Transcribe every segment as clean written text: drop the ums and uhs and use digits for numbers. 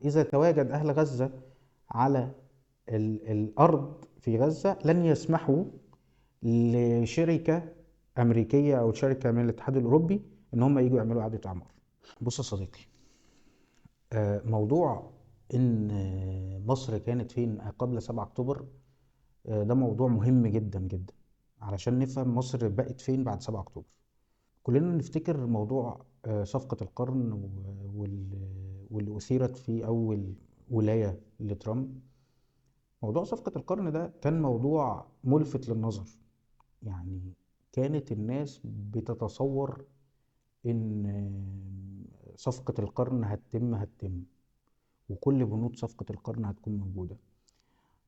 إذا تواجد أهل غزة على الأرض في غزة لن يسمحوا لشركة أمريكية أو شركة من الاتحاد الأوروبي إن هم يجوا يعملوا إعادة إعمار. بص يا صديقي، موضوع إن مصر كانت فين قبل 7 أكتوبر، ده موضوع مهم جدا جدا علشان نفهم مصر بقت فين بعد 7 أكتوبر. كلنا نفتكر موضوع صفقة القرن واللي أثيرت في أول ولاية لترامب. موضوع صفقة القرن ده كان موضوع ملفت للنظر، يعني كانت الناس بتتصور إن صفقة القرن هتتم وكل بنود صفقة القرن هتكون موجودة.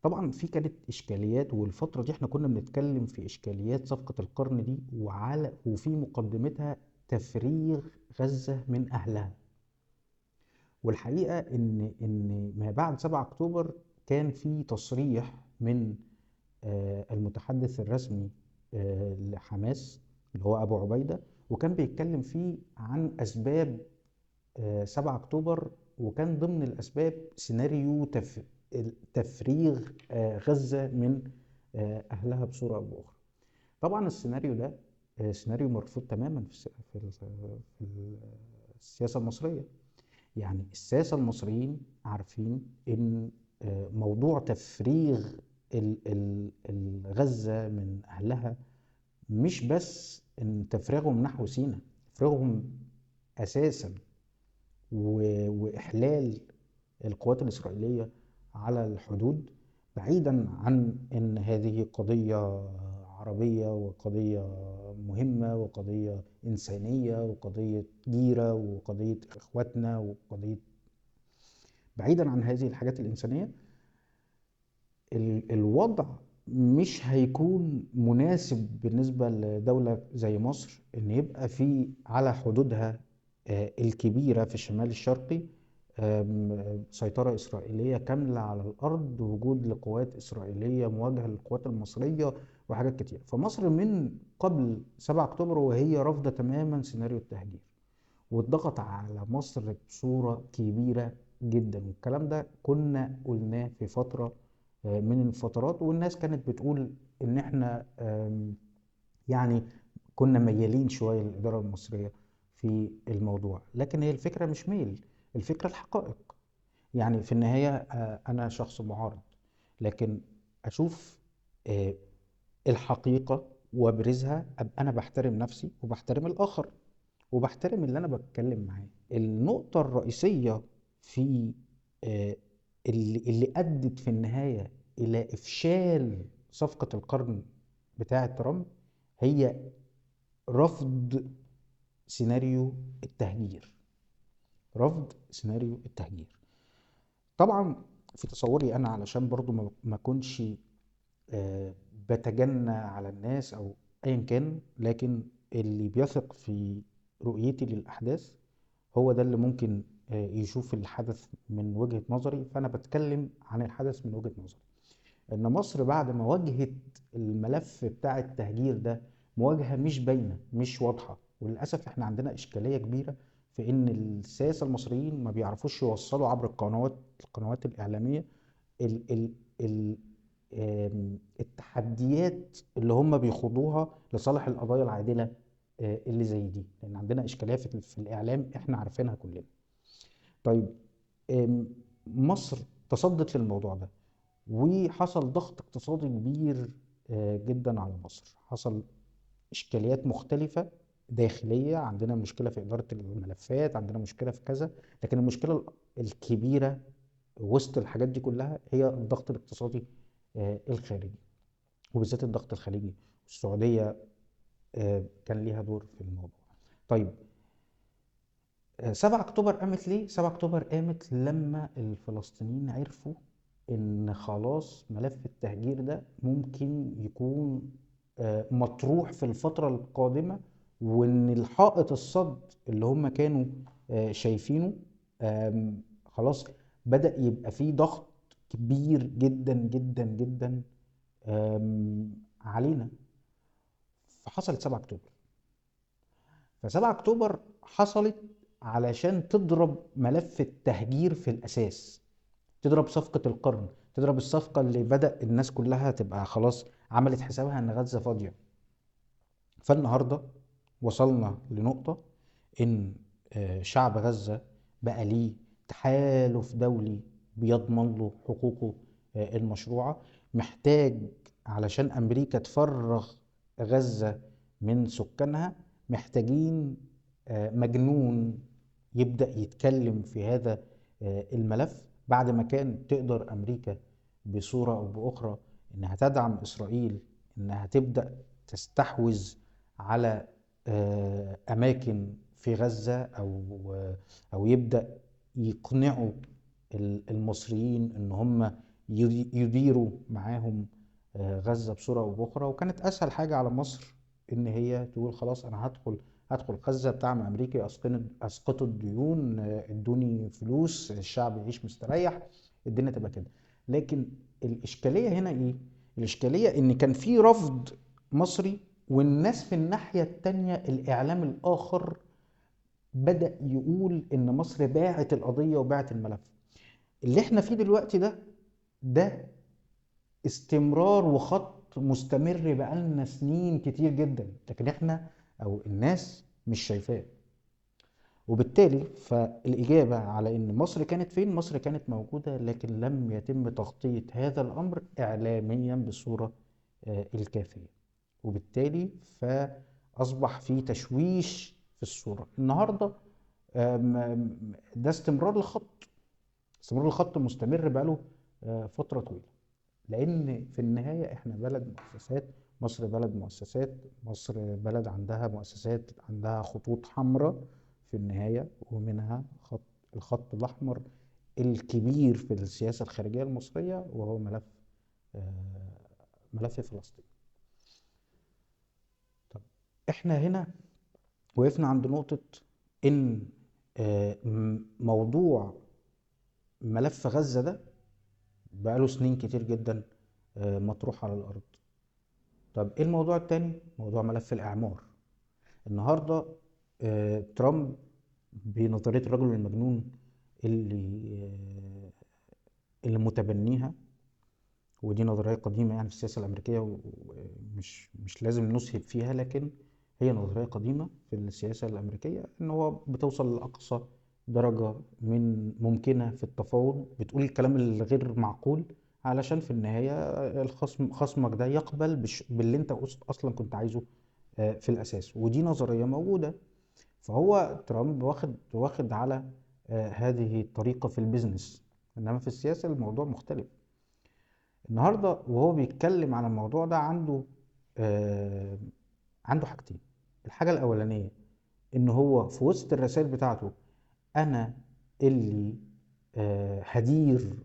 طبعا في كانت إشكاليات، والفترة دي احنا كنا بنتكلم في إشكاليات صفقة القرن دي، وفي مقدمتها تفريغ غزة من أهلها. والحقيقة إن ما بعد 7 أكتوبر كان في تصريح من المتحدث الرسمي لحماس اللي هو أبو عبيدة، وكان بيتكلم فيه عن أسباب 7 أكتوبر، وكان ضمن الأسباب سيناريو تفريغ غزة من أهلها بصورة أو بأخرى. طبعا السيناريو ده سيناريو مرفوض تماما في السياسة المصرية. يعني الساسة المصريين عارفين إن موضوع تفريغ غزة من أهلها مش بس إن تفريغهم نحو سيناء، تفريغهم أساسا وإحلال القوات الإسرائيلية على الحدود، بعيدا عن إن هذه قضية عربية وقضية مهمة وقضية إنسانية وقضية جيرة وقضية إخواتنا وقضية، بعيدا عن هذه الحاجات الإنسانية، الوضع مش هيكون مناسب بالنسبة لدولة زي مصر إن يبقى في على حدودها الكبيرة في الشمال الشرقي سيطرة إسرائيلية كاملة على الأرض، وجود لقوات إسرائيلية مواجهة للقوات المصرية وحاجات كتير. فمصر من قبل 7 أكتوبر وهي رافضة تماما سيناريو التهجير، والضغط على مصر بصورة كبيرة جدا، والكلام ده كنا قلناه في فترة من الفترات، والناس كانت بتقول إن إحنا كنا ميالين شوية للإدارة المصرية في الموضوع، لكن هي الفكرة مش ميل، الفكرة الحقائق. يعني في النهاية أنا شخص معارض، لكن أشوف الحقيقة وأبرزها، أبقى أنا بحترم نفسي وبحترم الآخر وبحترم اللي أنا بتكلم معاه. النقطة الرئيسية في اللي أدت في النهاية إلى إفشال صفقة القرن بتاعة ترامب هي رفض سيناريو التهجير. رفض سيناريو التهجير. طبعا في تصوري أنا، علشان برضو ما أكونش بتجنى على الناس أو أيا كان، لكن اللي بيثق في رؤيتي للأحداث هو ده اللي ممكن يشوف الحدث من وجهة نظري، فأنا بتكلم عن الحدث من وجهة نظري. إن مصر بعد ما واجهت الملف بتاع التهجير ده مواجهة مش باينة مش واضحة، وللأسف إحنا عندنا إشكالية كبيرة في إن الساسة المصريين ما بيعرفوش يوصلوا عبر القنوات الإعلامية التحديات اللي هم بيخوضوها لصالح القضايا العادلة اللي زي دي، لأن عندنا إشكالية في الإعلام إحنا عارفينها كلنا. مصر تصدت للموضوع ده، وحصل ضغط اقتصادي كبير جدا على مصر، حصل إشكاليات مختلفة داخلية، عندنا مشكلة في إدارة الملفات، عندنا مشكلة في كذا، لكن المشكلة الكبيرة وسط الحاجات دي كلها هي الضغط الاقتصادي الخارجي، وبالذات الضغط الخليجي. السعودية كان ليها دور في الموضوع. 7 أكتوبر قامت ليه؟ 7 أكتوبر قامت لما الفلسطينيين عرفوا إن خلاص ملف التهجير ده ممكن يكون مطروح في الفترة القادمة، وإن الحائط الصد اللي هم كانوا شايفينه، خلاص بدأ يبقى فيه ضغط كبير جدا جدا جدا، علينا. فحصلت 7 أكتوبر. ف7 أكتوبر حصلت علشان تضرب ملف التهجير في الأساس، تضرب صفقة القرن، تضرب الصفقة اللي بدأ الناس كلها تبقى خلاص عملت حسابها إن غزة فاضية. فالنهاردة وصلنا لنقطة إن شعب غزة بقى ليه تحالف دولي بيضمن له حقوقه المشروعة. محتاج علشان أمريكا تفرغ غزة من سكانها، محتاجين مجنون يبدأ يتكلم في هذا الملف، بعد ما كان تقدر أمريكا بصورة أو بأخرى إنها تدعم إسرائيل، إنها تبدأ تستحوذ على أماكن في غزة، أو يبدأ يقنعوا المصريين إن هم يديروا معاهم غزة بصورة أو بأخرى. وكانت أسهل حاجة على مصر إن هي تقول خلاص أنا هدخل غزة بدعم أمريكي، أسقطوا الديون، ادوني فلوس، الشعب يعيش مستريح، الدنيا تبقى كده. لكن الإشكالية هنا إيه؟ الإشكالية إن كان في رفض مصري، والناس في الناحية التانية الإعلام الآخر بدأ يقول إن مصر باعت القضية وباعت الملف. اللي احنا فيه دلوقتي ده استمرار وخط مستمر بقالنا سنين كتير جدا، لكن احنا أو الناس مش شايفاه. وبالتالي فالإجابة على إن مصر كانت فين، مصر كانت موجودة، لكن لم يتم تغطية هذا الأمر إعلاميا بالصورة الكافية، وبالتالي فأصبح في تشويش في الصورة. النهاردة ده استمرار الخط، استمرار الخط مستمر بقاله فترة طويلة، لأن في النهاية إحنا بلد مؤسسات، مصر بلد مؤسسات، مصر بلد عندها مؤسسات، عندها خطوط حمراء في النهاية، ومنها الخط الأحمر الكبير في السياسة الخارجية المصرية، وهو ملف فلسطين. طب إحنا هنا وقفنا عند نقطة إن موضوع ملف غزة ده بقاله سنين كتير جدا مطروح على الأرض. طب إيه الموضوع التاني؟ موضوع ملف الإعمار. النهاردة ترامب بنظرية الرجل المجنون اللي متبنيها، ودي نظرية قديمة في السياسة الأمريكية ومش مش لازم نسهب فيها، لكن هي نظرية قديمة في السياسة الأمريكية، إن هو بتوصل لأقصى درجة من ممكنة في التفاوض، بتقول الكلام الغير معقول علشان في النهاية خصمك ده يقبل باللي انت أصلا كنت عايزه في الأساس. ودي نظرية موجودة. فهو ترامب واخد على هذه الطريقة في البيزنس، إنما في السياسة الموضوع مختلف. النهاردة وهو بيتكلم على الموضوع ده عنده حاجتين. الحاجة الأولانية إن هو في وسط الرسائل بتاعته أنا اللي هدير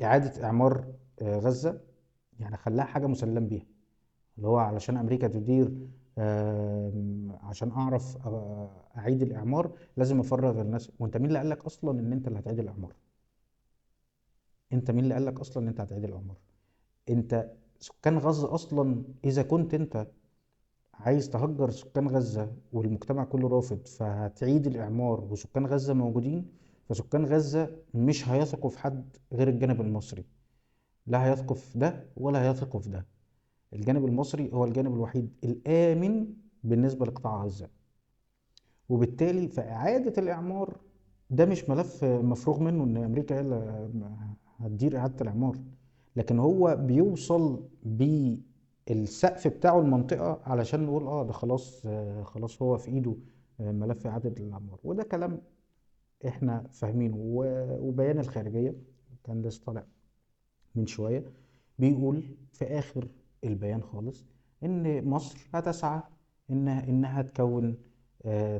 إعادة إعمار غزة، يعني خلاها حاجة مسلم بيها، اللي هو علشان أمريكا تدير، عشان أعرف أعيد الإعمار لازم أفرغ الناس. وأنت مين اللي قالك أصلاً إن أنت اللي هتعيد الإعمار؟ أنت مين اللي قالك أصلاً إن أنت هتعيد الإعمار؟ أنت سكان غزة أصلاً إذا كنت أنت عايز تهجر سكان غزة والمجتمع كله رافض، فهتعيد الإعمار وسكان غزة موجودين، فسكان غزة مش هيثقوا في حد غير الجانب المصري، لا هيثقوا في ده ولا هيثقوا في ده. الجانب المصري هو الجانب الوحيد الآمن بالنسبة لقطاع غزة، وبالتالي فإعادة الإعمار ده مش ملف مفروغ منه إن أمريكا هي اللي هتدير إعادة الإعمار، لكن هو بيوصل بالسقف بتاعه المنطقة علشان نقول ده خلاص هو في إيده ملف إعادة الإعمار. وده كلام إحنا فاهمينه. وبيان الخارجية كان لسه طالع من شوية بيقول في آخر البيان خالص إن مصر هتسعى إنها تكون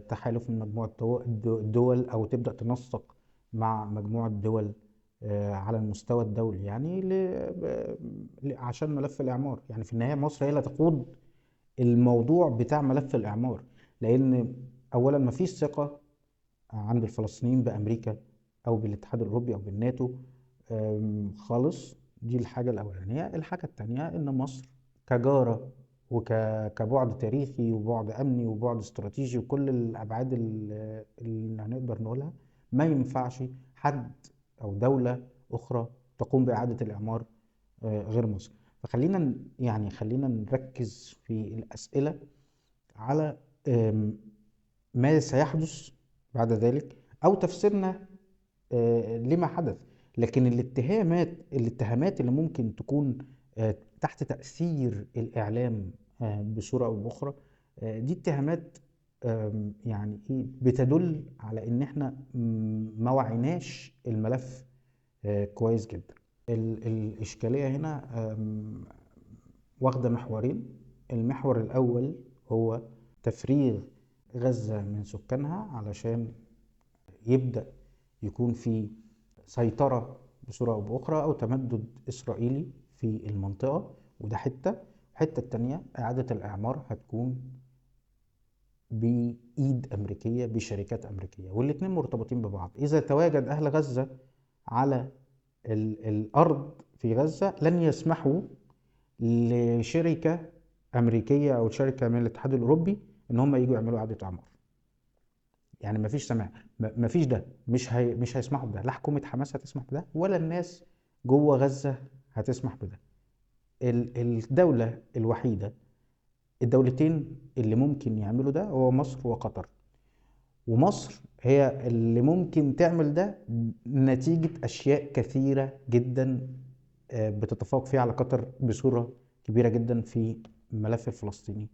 تحالف من مجموعة دول، أو تبدأ تنسق مع مجموعة دول على المستوى الدولي، عشان ملف الإعمار. في النهاية مصر هي اللي تقود الموضوع بتاع ملف الإعمار، لأن أولا ما فيش ثقة عند الفلسطينيين بأمريكا أو بالاتحاد الأوروبي أو بالناتو خالص. دي الحاجة الأولانية. الحاجة التانية إن مصر كجارة وكبعد تاريخي وبعد أمني وبعد استراتيجي وكل الأبعاد اللي هنقدر نقولها، ما ينفعش حد أو دولة أخرى تقوم بإعادة الإعمار غير مصر. فخلينا يعني خلينا نركز في الأسئلة على ما سيحدث بعد ذلك أو تفسيرنا لما حدث. لكن الاتهامات اللي ممكن تكون تحت تأثير الإعلام بصورة أو بأخرى، دي اتهامات يعني إيه بتدل على إن إحنا ما وعيناش الملف كويس جدا. الإشكالية هنا واخدة محورين. المحور الأول هو تفريغ غزة من سكانها علشان يبدأ يكون في سيطرة بصورة أو بأخرى أو تمدد إسرائيلي في المنطقة، وده حتة. الحتة التانية إعادة الإعمار هتكون بإيد أمريكية بشركات أمريكية، والاتنين مرتبطين ببعض. إذا تواجد أهل غزة على الأرض في غزة لن يسمحوا لشركة أمريكية أو شركة من الاتحاد الأوروبي إن هم يجوا يعملوا إعادة إعمار. يعني مفيش سماح، مفيش ده، مش هيسمحوا بده، لا حكومة حماس هتسمح بده ولا الناس جوه غزة هتسمح بده. الدولة الوحيدة، الدولتين اللي ممكن يعملوا ده هو مصر وقطر، ومصر هي اللي ممكن تعمل ده نتيجة أشياء كثيرة جدا بتتفوق فيها على قطر بصورة كبيرة جدا في الملف الفلسطيني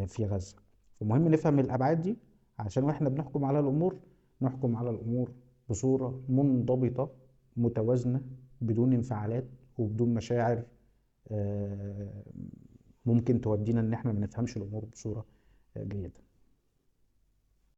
في غزة. فمهم نفهم الأبعاد دي عشان واحنا بنحكم على الأمور نحكم على الأمور بصورة منضبطة متوازنة بدون انفعالات وبدون مشاعر ممكن تودينا إن احنا ما نفهمش الأمور بصورة جيدة.